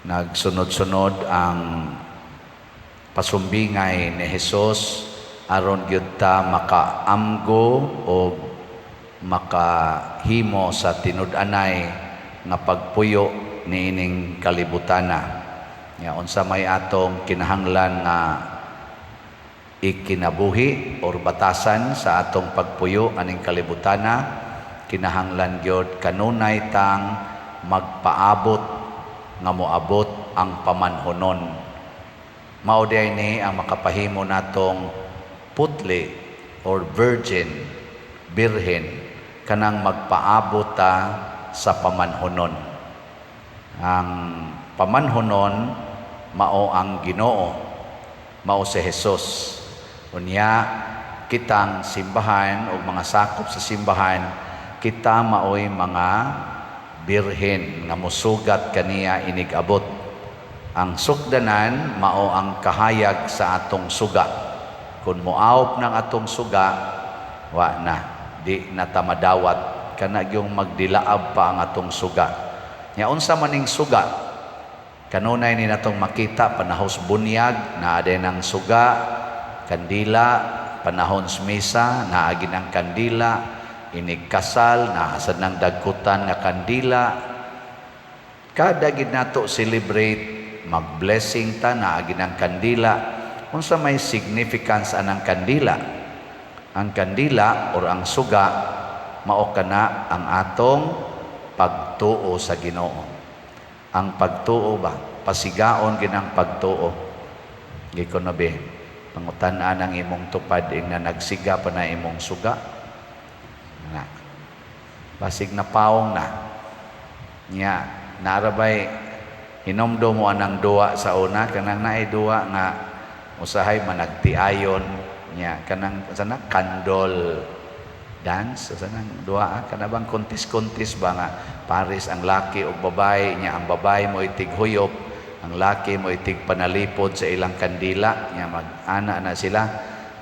Nagsunod-sunod ang pasumbingay ni Hesus aron gyud ta makaamgo o makahimo sa tinud-anay nga pagpuyo niining kalibutana. Nga unsa may atong kinahanglan nga ikinabuhi or batasan sa atong pagpuyo aning kalibutana, kinahanglan gyud kanunay tang magpaabot nga moabot ang pamanhonon. Mao diay ni ang makapahimo natong putli or virgin, birhen, kanang magpaabot ta sa pamanhonon. Ang pamanhonon mao ang Ginoo, mao si Jesus. Unya kitang simbahan o mga sakop sa simbahan, kita maoy mga birhen nga musugat kaniya inig-abot. Ang sukdanan mao ang kahayag sa atong suga. Kung moawop ng atong suga, wa na, di na ta madawat, kana gyung magdilaab pa ang atong suga. Nya unsa maning suga? Kanunay ni natong makita panahos bunyag, naa ng suga, kandila, panahon sa misa, naa ng kandila, inig kasal, naa sad ng dagkutan nga kandila. Kada gid nato celebrate, mag-blessing ta, naa ng kandila. Unsa may significance anang kandila? Ang kandila or ang suga mao kana ang atong pagtuo sa Ginoo. Ang pagtuo ba? Pasigaon ginang pagtuo. Giko na be, pangutan-an ang imong tupad ing na nagsiga pa na imong suga. Na. Basig na paong na. Nya, narabay hinomdom mo anang duwa sa una, kanang naay duwa nga usahay managtiayon nya, kanang sana candle dance sa nang duwa, kana bang kontis-kontis ba nga pares ang laki ug babae, nya ang babae mo itig huyop, ang laki mo itig panalipod sa ilang kandila, nya mag-ana na sila,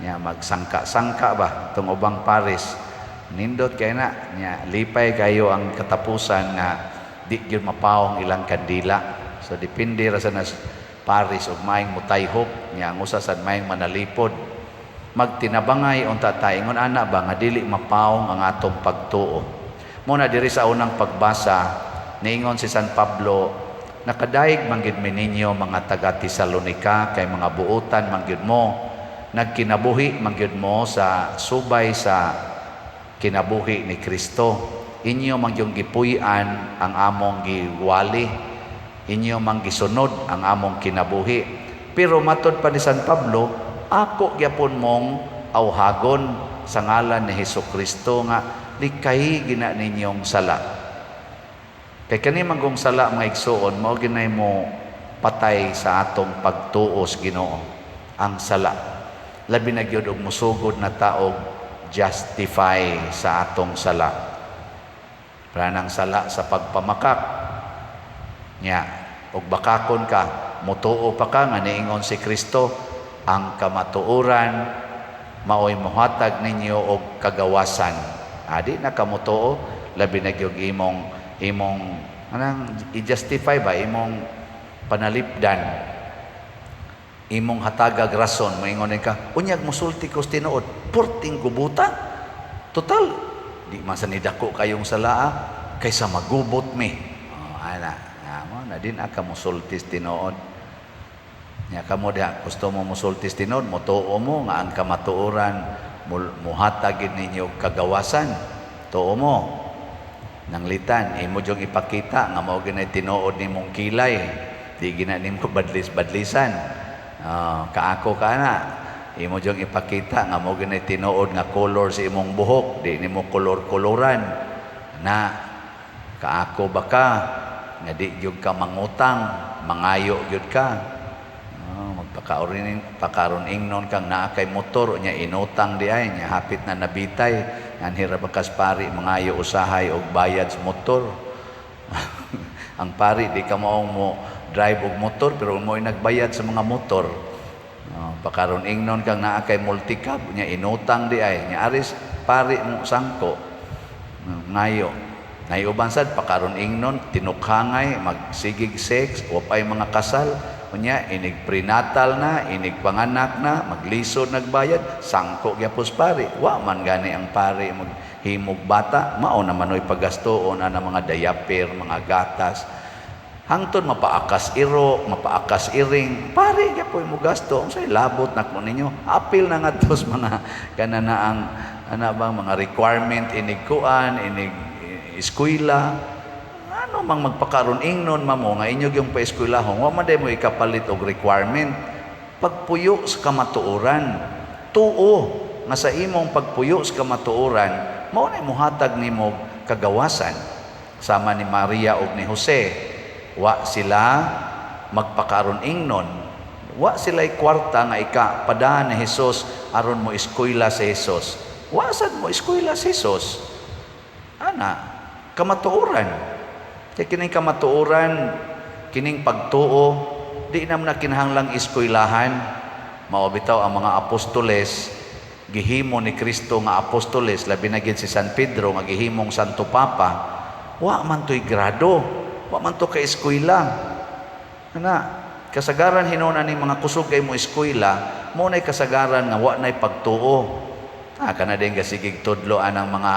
nya magsangka-sangka ba tong ubang pares. Nindot kay na nya, lipay kayo ang katapusan nga di gyud mapawong ilang kandila. So depende ra sa nas pares ug maayong mutayhop, nya ang usa sad maayong manalipod. Magtinabangay unta ta ingon ana ba nga dili mapawong ang atong pagtuo. Mo na diri sa unang pagbasa, niingon si San Pablo, "Nakadayeg man gyud mi ninyo, mga taga Tesalonika, kay mga buotan man gyud mo, nagkinabuhi man gyud mo sa subay sa kinabuhi ni Kristo. Inyo man gyud gipuy-an ang among giwali, inyo man gisunod ang among kinabuhi." Pero matod pa ni San Pablo, "Ako gyapon mong awhagon sa ngalan ni Hesus Kristo nga likay gina ninyong sala." Kay kani manggong sala, mga igsuon, mao ginay mo patay sa atong pagtuo sa Ginoo, ang sala. Labi na gyud og musugod na taog justify sa atong sala. Pranang sala sa pagpamakak. Nya, og bakakon ka, mutuo pa ka nga niingon si Kristo, "Ang kamatuoran maoy mohatag ninyo og kagawasan." Adi na ka mutuo, labi na gyud imong anang i-justify ba imong panalipdan, imong hatagag rason, moingon ka, "Unyag musulti ko tinuod, porting gubuta. Total, di man sa nidako kayong salaa kaysa magubot mi." Oh, ana, mo na din aka musulti tinuod. Nya kamo diha, gusto mo musulti tinuod, motuo mo nga ang kamatuoran muhatag ninyo kagawasan. Tuo mo. Nanglitan, imo jung ipakita nga mao ginay tinuod nimong kilay. Di gina nimo badlis-badlisan. Oh, kaako ka na. Imo jung ipakita nga mao ginay tinuod nga color sa imong buhok, di nimo kolor-koloran. Na kaako ba ka nga di gyud ka mangutang, mangayo gyud ka. Oh, magpakaroon pakaron ingnon kang naa kay motor, nya inutang di ay, nya hapit na nabitay, anhi ra bakas pari mangayo usahay og bayad sa motor. Ang pari di ka maong mo drive og motor pero mo nagbayad sa mga motor. Oh, pakaron ingnon kang naa kay multicab, nya inutang di ay, nya aris pari mo sangko ngayo. Nay uban sad pakaron ingnon tinukhangay magsigig sex, wa pay mga kasal. Unya inig prenatal na, inig panganak na, maglisod nagbayad, sangko gyapon pari. Wa man gani ang pari maghimog bata, mao naman oy pagastoon ana mga diaper, mga gatas. Hangtod mapaakas iro, mapaakas iring, pari gyapoy mo gasto. Unsay labot nako ninyo? Apil na ngadto sa mga kana ang ana bang mga requirement inig kuan, inig eskwela. Ano mang magpakaron ingnon mamo nga inyo gyung paeskwelahon, wa man day mo ikapalit og requirement. Pagpuyo sa kamatuoran, tuo nga sa imong pagpuyo sa kamatuoran, mao na mohatag nimo kagawasan. Sama ni Maria ug ni Jose, wa sila magpakaron ingnon, wa sila kwarta nga ikapadaan ni Jesus aron mo eskwela si Jesus. Wa sad mo eskwela si Jesus. Ana, kamatuoran. Kaya kining kamatuoran, kining pagtuo, di naman na kinahanglang eskwelahan. Mao bitaw ang mga apostoles, gihimo ni Kristo nga apostoles, labi na gid si San Pedro nga gihimong Santo Papa, wa man to'y grado, wa man to ka eskwela. Ana, kasagaran hinuon ani mga kusog kay mo eskwela, mo na'y kasagaran nga wa na'y pagtuo. Ah, kana din gasigig tudlo anang mga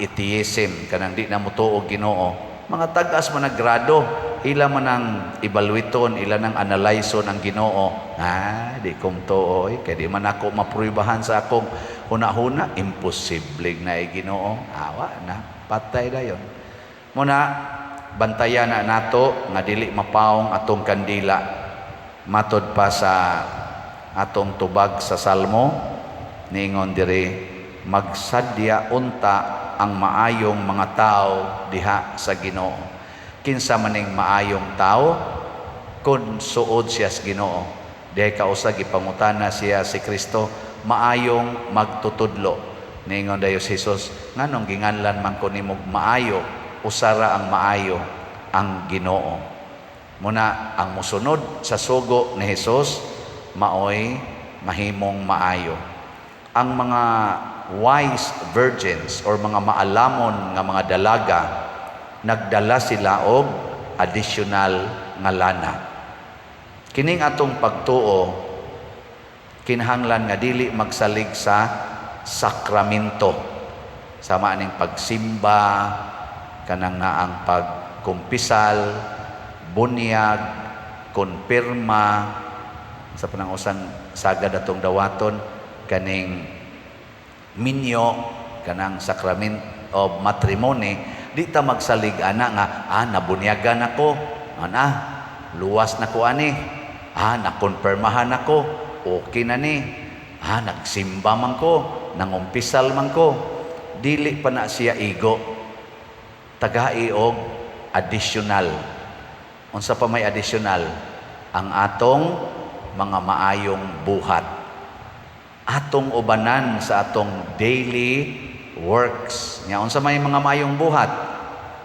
atheism, kanang di na motuo Ginoo. Mga tag-as man grado, ila man ang evaluaton, ila nang analyson ang Ginoo. Ah, di ko tuo, eh, kay di man ako mapruibahan sa akong huna-huna, imposible na ay Ginoo. Awa na, patay dayon. Muna, bantayan na nato nga dili mapaong atong kandila. Matod pa sa atong tubag sa Salmo, ningon diri, magsadya unta ang maayong mga tao diha sa Ginoo. Kinsa maning maayong tao kun suod siya sa Ginoo. Dihay kausa gipangutana siya si Kristo, maayong magtutudlo. Ningon dayo si Jesus, nganong ginganlan man ko nimog maayo, usara ang maayo ang Ginoo. Muna ang musunod sa sugo ni Jesus maoy mahimong maayo. Ang mga wise virgins or mga maalamon nga mga dalaga, nagdala sila og additional nga lana. Kining atong pagtuo kinahanglan nga dili magsalig sa sakramento. Sama aning pagsimba, kanang nga ang pagkumpisal, bunyag, konpirma, sa panang usang sagad atong dawaton, kaning minyo, kanang sacrament of matrimony, di ta magsalig ana nga, ah, nabunyagan ako, ana, luwas na ko ani, ah, nakonfirmahan ako, okay na ni, ah, nagsimba man ko, nangumpisal man ko. Dili pa na siya igo. Tagai og additional. Unsa pa may additional? Ang atong mga maayong buhat. Atong ubanan sa atong daily works. Nya unsa may mga maayong buhat?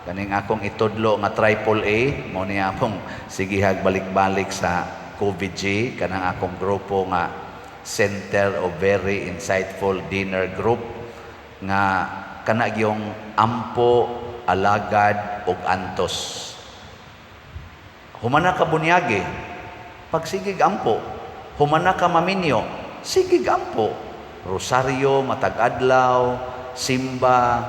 Kaning akong itudlo nga triple A, mo niya akong sigihag balik-balik sa COVID-G, kanang akong grupo nga Center of Very Insightful Dinner Group, nga kana gyung ampo, alagad ug antos. Humana ka bunyage, pagsigig ampo. Humana ka maminyo, sigig ampo. Rosaryo matag adlaw, simba,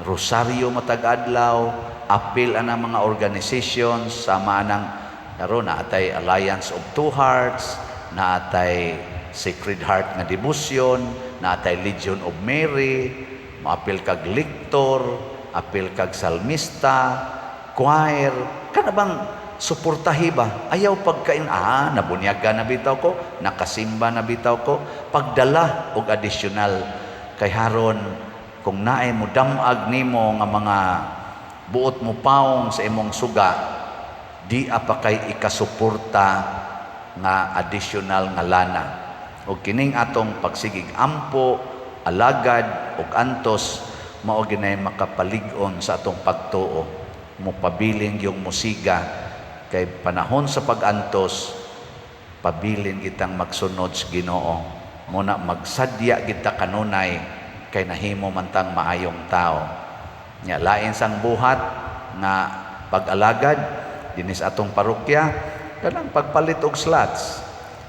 rosaryo matag adlaw, apil anang mga organizations sama anang karon naatay Alliance of Two Hearts, naatay Sacred Heart nga devotion, naatay Legion of Mary, moapil kag lector, apil kag salmista, choir, kana bang suportahi ba? Ayaw pagkain, ah, nabunyagan na bitaw ko, nakasimba na bitaw ko, pagdala og additional kay haron kung naay mo damag nimo nga mga buot mo paong sa imong suga, di apa kay ikasuporta nga additional nga lana. Og kining atong pagsigig ampo, alagad ug antos mao ginay makapalig-on sa atong pagtuo. Mopabilin yung musiga kay panahon sa pag-antos, pabilin kitang magsunod sa Ginoo. Muna magsadya kita kanunay kay nahimo man tang maayong tao. Nya lain sang buhat nga pag-alagad dinhi sa atong parokya, kanang pagpalit og slots,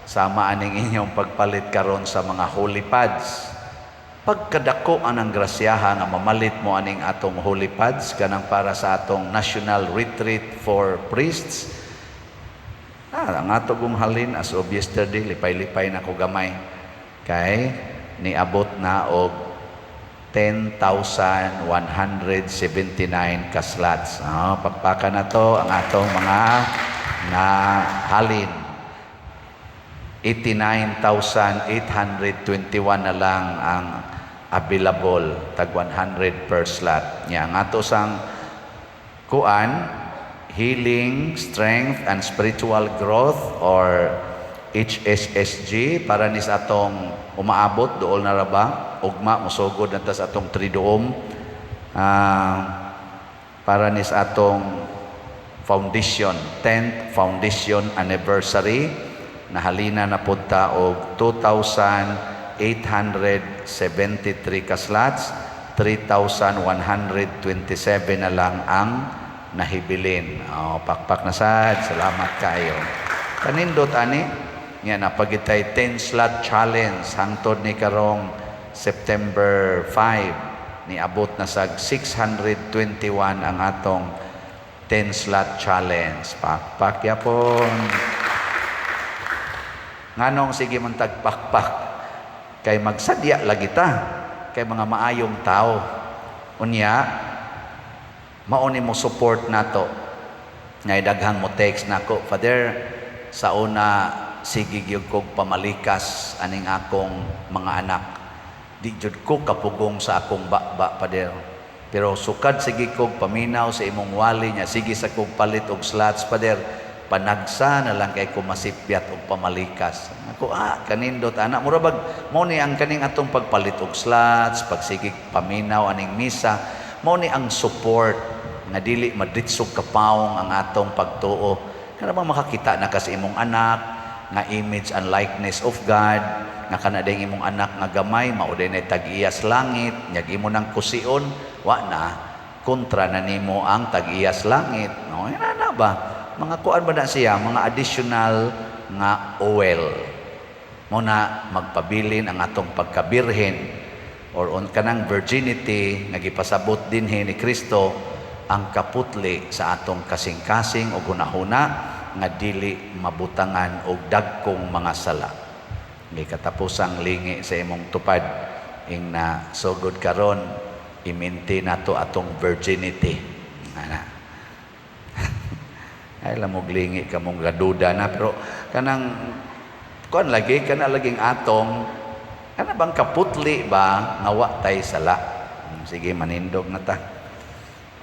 sama aning inyong pagpalit karon sa mga holy pads. Pagkadako anang grasyaha nga mamalit mo aning atong holy pads, kanang para sa atong national retreat for priests. Ang ato kong halin as of yesterday, lipay-lipay na ko gamay kay niabot na og 10,179 ka slots. Oh, pakpakan na to ang atong mga na halin. 89,821 na lang ang available, tag 100 per slot. Nya ang ato sang kuan, Healing, Strength and Spiritual Growth or HSSG, para ni sa atong umaabot dool na ra ba, ugma mosugod na ta sa atong Triduum, para ni sa atong foundation 10th foundation anniversary, nahalina na pud ta og 2,873 ka slots. 3,127 na lang ang nahibilin. Oh, pakpak na sad. Salamat kayo. Kanindot ani nga napagitay 10 slot challenge hangtod ni karong September 5, niabot na sag 621 ang atong 10 slot challenge. Pakpak yapon. Nganong sige man tagpakpak? Kay magsadya lagi ta kay mga maayong tao. Unya mao ni mo support nato. Ngay daghang mo text nako, "Father, sa una sige gyud kog pamalikas aning akong mga anak. Di jud ko kapugong sa akong baba, Father. Pero sukad sige kog paminaw sa imong wali niya, sige sa kog palit og slots, Father, panagsa na lang kay ko masipyat og pamalikas." Ako, "Ah, kanindot ana." Mura bag mao ni ang kaning atong pagpalit og slots, pagsigig paminaw aning misa, mao ni ang support nga dili madritsog kapawong ang atong pagtuo. Kana bang makakita na ka sa imong anak nga image and likeness of God, nga kana ding imong anak nga gamay mao day nay tag-iyas langit, nyag imo nang kusion, wa na kontra na nimo ang tag-iyas langit, no? Yan na ba, mga kuan ba na siya, mga additional nga oil mo na magpabilin ang atong pagkabirhen or on kanang virginity nga gipasabot dinhi ni Kristo, ang kaputli sa atong kasing-kasing o hunahuna nga dili mabutangan og dagkong mga sala. May katapusang lingi sa imong tupad ing na sugod karon, i-maintain nato atong virginity. Ana. Ay lamog lingi ka mong gaduda na, pero kanang kuan lagi, kana laging atong kana bang kaputli ba nga wa tay sala. Sige, manindog na ta.